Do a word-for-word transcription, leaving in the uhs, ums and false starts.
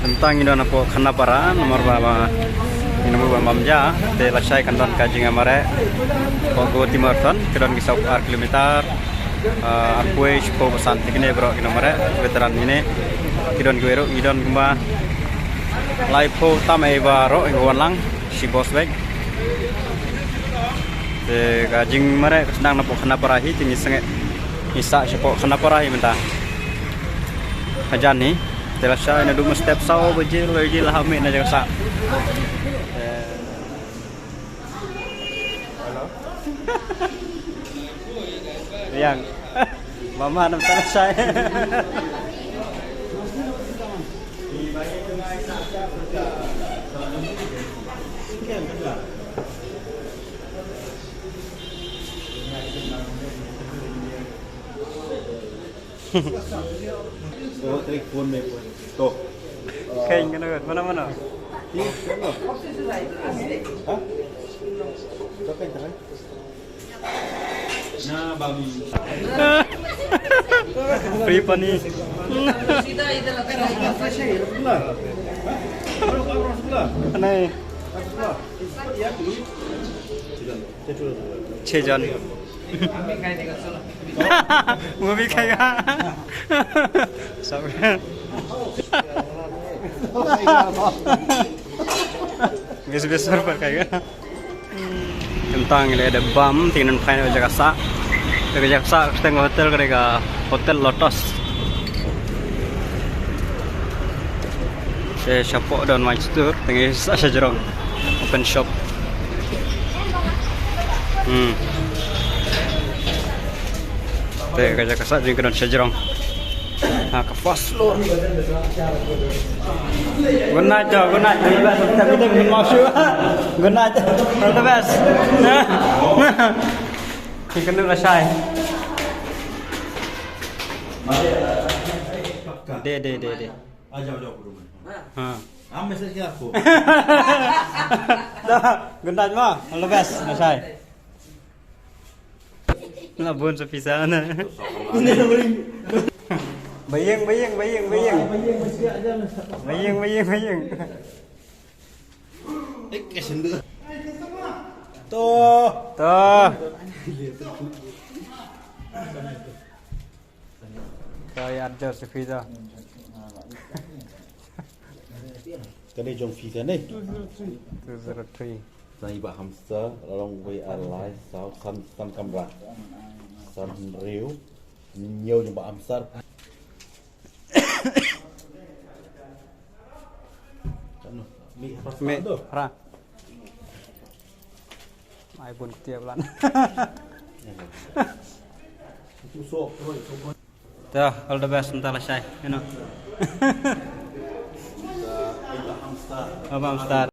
Tang ngi don hapoh Khanapara, namar ba, ba ngi nang bam ja, te lashai kan don ka jingïamareh hapoh Guwahati Marathon, ki don ki saw ar kilometer, ah, arphew shiphew ba san, te kine baroh ki nongmareh, veteran kine, ki don kiwei ruh, ngi don kumba laiphew tam ei baroh, ei ba wan lang, shi bos bek. Te ka jingmareh ka sdang napoh Khanapara hi, te ngi sangeh ngi sah shapoh Khanapara hi mynta. Hajan hi, te lashai naduh mynstep saw baje, baje la ha mih na jaka sah. Te Hello. Yang. Mama nam sana sai. Oh, telepon me pun. Tuh. Kain kena mana mana. Ih, kena. Hah? Kau kain tangan. Free pani. Anai. छह जन। Movie khaega. Sorry. Bes bes sar par khaega. Tang le da bam, te ngin phai na jaka sah. Te ka jaka sah, tang hotel, ka dei ka Hotel Lotus. Te shapoh don wine store, te ngi sah sha jrong. Open shop. Hmm. Te ka jaka sah jong ngi ka don sha jrong. Ha ka first floor. Good night, Joe. Good night. All the best. All the best. All the best. Ki kynduh lashai. De, de, de, de. Ha. Good night ma. All the best lashai. La bun sa pisa na. Baying, baying, baying, baying. Baying, baying, baying. To. To. Ka ïa adjust phi da. Kane jong phi kane. Two zero three. Sa i Bah Hamster, la long wei ar lai, saw, san, san kamra. San hynriew, hynñiew jong Bah Hamster. Kano, mi hra. Mi hra. Ai bun ktiep lan. Tah, all the best mynta lashai, you know. Bah Hamster.